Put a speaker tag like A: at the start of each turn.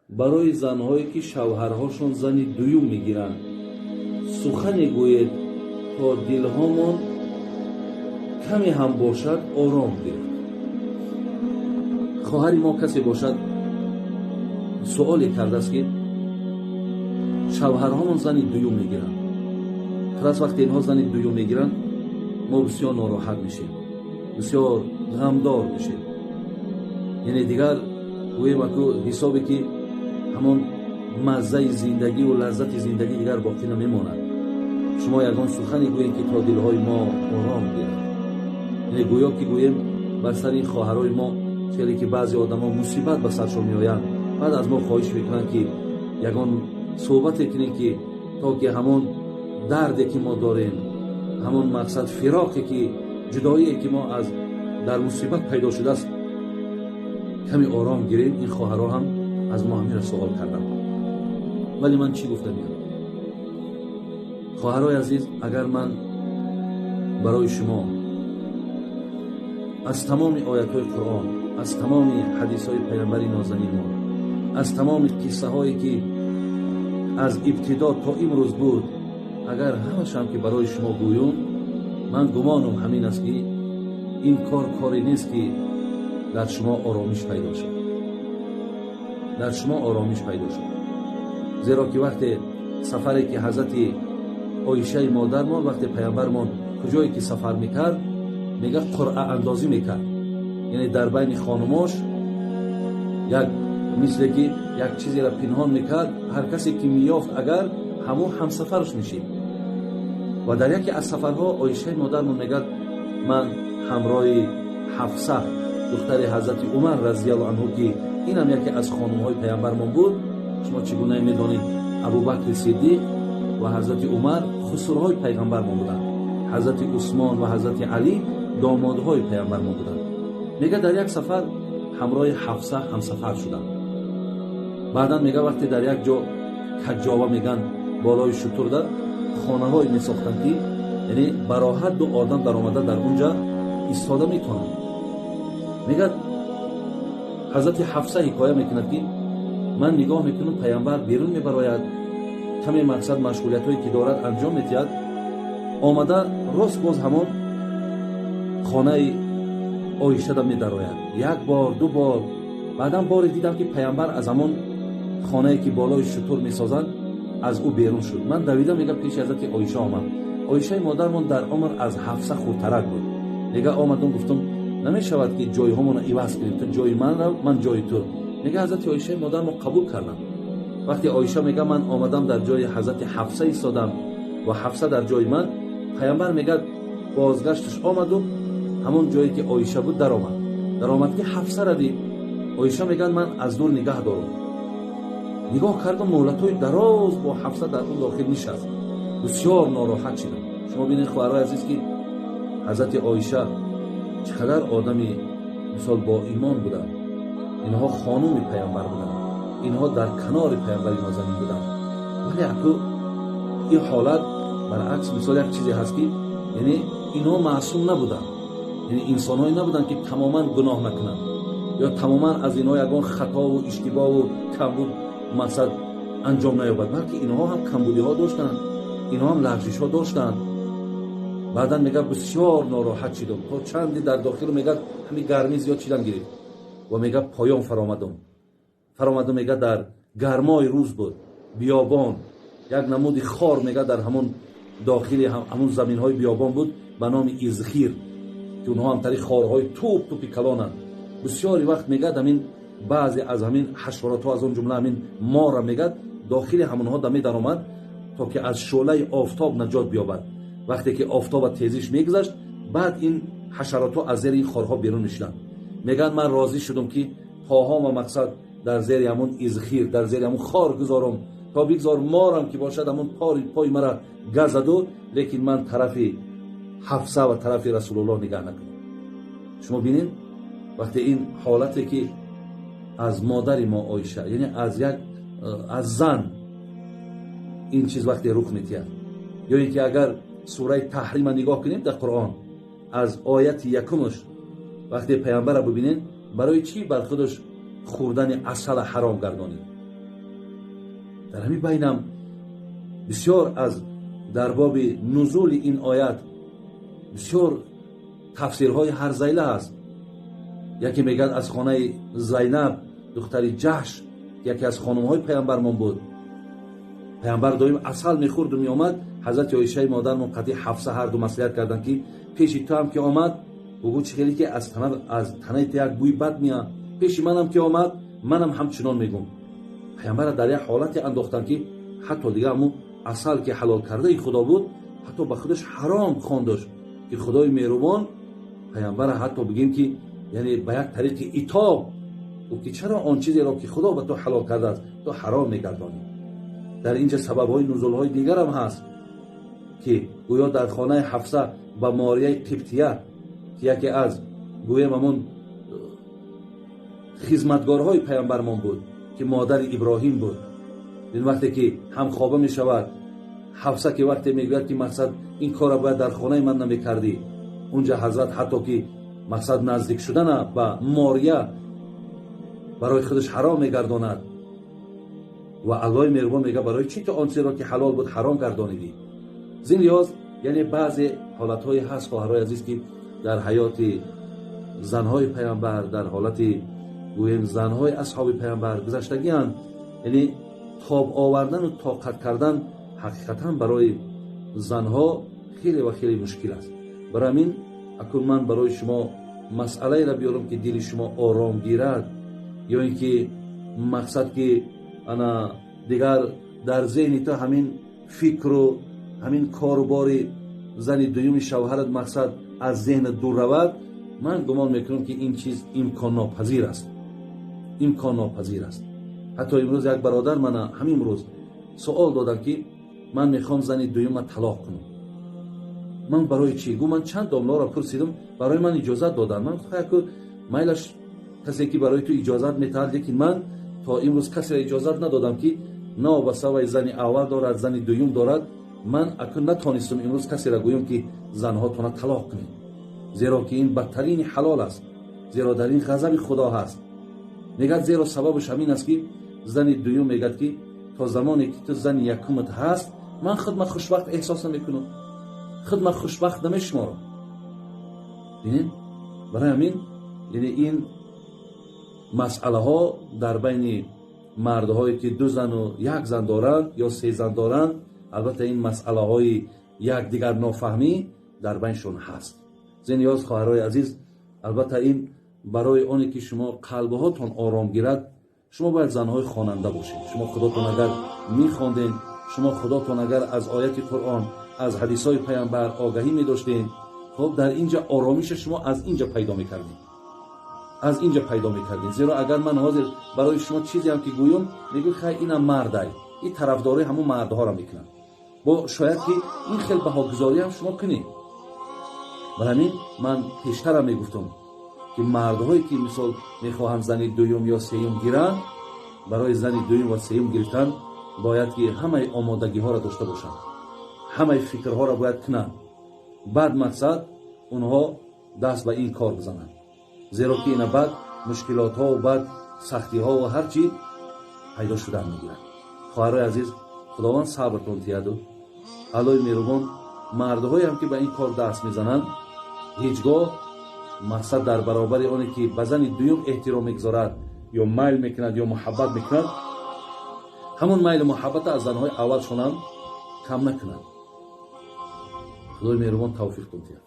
A: Барои занҳое, ки шавҳарҳошон зани дуюм мегиранд, сухане гӯед, то дилҳомон каме ҳам бошад, ором гирад. Хоҳари мо касе бошад, суоле кардааст, ки шавҳарҳомон зани дуюм мегиранд. Хулас, вақте инҳо зани дуюм мегиранд, мо бисёр нороҳат мешем, бисёр ғамдор мешем. Яъне дигар гӯем, аку ҳисобе ки ҳамон маззаи зиндагиву лаззати зиндагӣ дигар боқӣ намемонад. Шумо ягон сухане гӯем, ки то дилҳои мо ором гирад. Яъне гӯё ки гӯем, бар сари ин хоҳарои мо, хеле ки баъзе одамо мусибат ба саршон меоянд, баъд аз мо хоҳиш мекунанд, ки ягон суҳбате кунем, ки то ки ҳамон дарде ки мо дорем, ҳамон мақсад фироқе ки, ҷудоие ки мо аз дар мусибат пайдо шудааст, каме ором гирем. Ин хоҳарҳо ҳам аз мо ҳаминро суол карданд. Вале ман чӣ гуфта меям, хоҳарҳои азиз? Агар ман барои шумо аз тамоми оятҳои Қуръон, аз тамоми ҳадисҳои паямбари нозанин мо, аз тамоми қиссаҳое ки аз ибтидо то имрӯз буд, агар ҳамашам ки барои шумо гӯюм, ман гумонам ҳамин аст, ки ин кор коре нест, ки дар шумо оромиш пайдо шавад, дар шумо оромиш пайдо шавад. Зеро ки вақте сафаре ки ҳазрати Оишаи модармон, вақте паямбармон куҷое ки сафар мекард, мега, қуръаандозӣ мекард, яъне дар байни хонумош як мисле ки як чизеро пинҳон мекард, ҳар касе ки меёфт, агар ҳамон ҳамсафараш мешид. Ва дар яке аз сафарҳо Оишаи модармон мегӯяд: ман ҳамроҳи Ҳафса, духтари ҳазрати Умар разиаллоҳу анҳу, ки инам яке аз хонумҳои паямбармон буд. Шумо чӣ гуна медонед, Абубакри Сиддиқ ва ҳазрати Умар хусурҳои пайғамбармон буданд, ҳазрати Усмон ва ҳазрати Алӣ домодҳои пайғамбармон буданд. Мега, дар як сафар ҳамроҳи Ҳафса ҳамсафар шудам. Баъдан мега, вақте дар як ҷо каҷҷова меган, болои шутурда хонаҳое месохтанд, ки яъне бароҳат ду одам даромада дар унҷа истода метавонанд. Мегӯяд, ҳазрати Ҳафса ҳикоя мекунад, ки ман нигоҳ мекунам, паямбар берун мебарояд, каме мақсад машғулиятҳое ки дорад, анҷом медиҳад, омада рост боз ҳамон хонаи Оишада медарояд. Як бор, ду бор, баъдан боре дидам, ки паямбар аз ҳамон хонае ки болои шутур месозанд, аз ӯ берун шуд. Ман давида, мега, пеши ҳазрати Оиша омад. Оишаи модармон дар умр аз Ҳафса хурдтарак буд. Мега, омадум, гуфтум: намешавад, ки ҷойҳомонро иваз кунем? Ту ҷои ман рав, ман ҷои ту. Мега, ҳазрати Оишаи модармон қабул кардам. Вақте Оиша мега, ман омадам, дар ҷои ҳазрати Ҳафса истодам ва Ҳафса дар ҷои ман. Паямбар, мегӯяд, бозгашташ омаду ҳамон ҷое ки Оиша буд даромад. Даромад ки Ҳафсара дид. Оиша мегӯяд, ман аз дур нигаҳ дорум, нигоҳ кардам, муҳлатҳои дароз бо Ҳафса дар он дохил нишаст. Бисёр нороҳат шидам. Шумо бинед, хоҳарои азиз, ки ҳазрати Оиша чӣ қадар одами мисол бо имон буданд. Инҳо хонуми паямбар буданд, инҳо дар канори паямбари нозанин буданд. Вале аку ин ҳолат баръакс, мисол як чизе ҳаст, ки яъне инҳо маъсум набуданд, яъне инсонҳое набуданд, ки тамоман гуноҳ накунанд ё тамоман аз инҳо ягон хатову иштибоҳу камбуд мақсад анҷом наёбад, балки инҳо ҳам камбудиҳо доштанд, инҳо ҳам лағжишҳо доштанд. Баъдан мегӯяд, бисёр нороҳат шидам. То чанде дар дохил, мегӯяд, ҳамин гармӣ зиёд шидан гирифт ва мегӯяд, поён фаромадум. Фаромадум, мегӯяд, дар гармои рӯз буд, биёбон, як намуди хор, мегӯяд, дар ҳамон дохили ҳамон заминҳои биёбон буд ба номи изхир, ки онҳо ҳам тари хорҳои туп тупи калонанд. Бисёри вақт, мегӯяд, ҳамин баъзе аз ҳамин ҳашаротҳо, аз он ҷумла ҳамин мора, мегӯяд, дохили ҳамонҳо да медаромад, то ки аз шӯълаи офтоб наҷот биёбад. Вақте ки офтоба тезиш мегузашт, баъд ин ҳашаротҳо аз зери ин хорҳо берун мешуданд. Мегӯяд, ман розӣ шудам, ки поҳома мақсад дар зери ҳамон изхир, дар зери ҳамон хор гузорам, то бигзор морам ки бошад, ҳамон пори пои мара газаду, лекин ман тарафи Ҳафса ва тарафи Расулуллоҳ нигаҳ накунам. Шумо бинед, вақте ин ҳолате ки аз модари мо Оиша, яъне аз як аз зан ин чиз вақте рух метиҳад, ё ин ки агар сураи Таҳрима нигоҳ кунем дар Қуръон, аз ояти якумаш вақте паямбара бибинед, барои чӣ бар худаш хӯрдани асала ҳаром гардонид? Дар ҳамин байнам бисёр аз дар боби нузули ин оят бисёр тафсирҳои ҳарзайла ҳаст. Яке мегӯяд аз хонаи Зайнаб, духтари Ҷаҳш, яке аз хонумҳои паямбармон буд. Паямбар доим асал мехӯрду меомад. Ҳазрати Оишаи модармон қатъи Ҳафса ҳарду маслиҳат карданд, ки пеши ту ҳам ки омад, бугӯ чӣ хеле ки аз танаи ту як бӯи бад меяд, пеши манам ки омад, манам ҳамчунон мегӯм. Паямбарро дар як ҳолате андохтанд, ки ҳатто дига ҳамун асал ки ҳалол кардаи Худо буд, ҳатто ба худаш ҳаром хондаш, ки Худои меҳрубон паямбарро ҳатто бигем ки яъне ба як тариқи итоб гуфт, ки чаро он чизеро ки Худо ба ту ҳалол кардааст, ту ҳаром мегардонӣ? Дар инҷа сабабҳои нузулҳои дигарам ҳаст, ки гӯё дар хонаи Ҳафса ба Морияи Қибтия, ки яке аз гӯем ҳамун хизматгорҳои паямбармон буд, ки модари Иброҳим буд, ин вақте ки ҳамхоба мешавад, Ҳафса ки вақте мегӯяд, ки мақсад ин корро бояд дар хонаи ман намекардӣ, унҷа ҳазрат ҳатто ки мақсад наздик шудана ба Мория барои худаш ҳаром мегардонад ва Аллоҳи меҳрубон мегӯяд, барои чӣ ту он чизеро ки ҳалол буд ҳаром гардонидӣ? Зин лиҳоз яъне баъзе ҳолатҳое ҳаст, хоҳарҳои азиз, ки дар ҳаёти занҳои паямбар, дар ҳолати гӯем занҳои асҳоби паямбар гузаштагианд. Яъне тоб овардану тоқат кардан ҳақиқатан барои занҳо хеле ва хеле мушкил аст. Барои ҳамин акун ман барои шумо масъалаеро биёрам, ки дили шумо ором гирад, ё ин ки мақсад ки ана дигар дар зеҳни ту ҳамин фикру ҳамин корубори зани дуюми шавҳарат мақсад аз зеҳнат дур равад. Ман гумон мекунам, ки ин чиз имконнопазир аст, имконнопазир аст. Ҳатто имрӯз як бародар мана ҳамин рӯз суол додам, ки ман мехоҳам зани дуюма талоқ кунам. Ман барои чӣ? Гу ман чанд домларо пурсидам, барои ман иҷозат доданд. Ман гуфтам, майлаш, касе ки барои ту иҷозат метаҳад, лекин ман то имрӯз касеро иҷозат надодам, ки новобаста вай зани аввал дорад, зани дуюм дорад. Ман акун натонистам имрӯз касеро гӯям, ки занҳотона талоқ кунед, зеро ки ин бадтарини ҳалол аст, зеро дар ин ғазаби Худо ҳаст. Мегӯяд, зеро сабабаш ҳамин аст, ки зани дуюм мегӯяд, ки то замоне ки ту зани якумат ҳаст, ман худма хушбахт эҳсос намекунам, худма хушбахт намешуморам. Бинед, барои ҳамин яъне ин масъалаҳо дар байни мардҳое ки ду зану як зан доранд ё се зан доранд, албатта ин масъалаҳои якдигар нофаҳмӣ дар байншон ҳаст. Зин ёз, хоҳарҳои азиз, албатта ин барои оне ки шумо қалбҳотон ором гирад, шумо бояд занҳои хонанда бошед. Шумо худотон агар мехонден, шумо худотон агар аз ояти Қуръон, аз ҳадисҳои паямбар огаҳӣ медоштен, хоб дар инҷа оромиша шумо аз инҷа пайдо мекардед, аз инҷа пайдо мекардед. Зеро агар ман ҳозир барои шумо чизеам ки гӯём, мегӯй, хай, инам мардай, ин тарафдории ҳамун мардҳоро мекунад. Бо шояд ки ин хел баҳогузориам шумо кунед. Бар ҳамин ман пештарам мегуфтам, ки мардҳое ки мисол мехоҳанд зани дуюм ё сеюм гиранд, барои зани дуюм ва сеюм гирифтан бояд ки ҳамаи омодагиҳоро дошта бошанд, ҳамаи фикрҳоро бояд кунанд, баъд мақсад онҳо даст ба ин кор бизананд, зеро ки ина баъд мушкилотҳо, баъд сахтиҳо ва ҳар чӣ пайдо шудан мегирад. Хоҳарои азиз, Худованд сабртон тиҳаду Аллои меҳрубон мардҳоеам ки ба ин кор даст мезананд, ҳеҷ гоҳ мақсад дар баробари оне ки ба зани дуюм эҳтиром мегузорад ё майл мекунад ё муҳаббат мекунад, ҳамон майлу муҳаббата аз занҳои аввалшонам кам накунад. Худои меҳрубон тавфиқтон диҳад.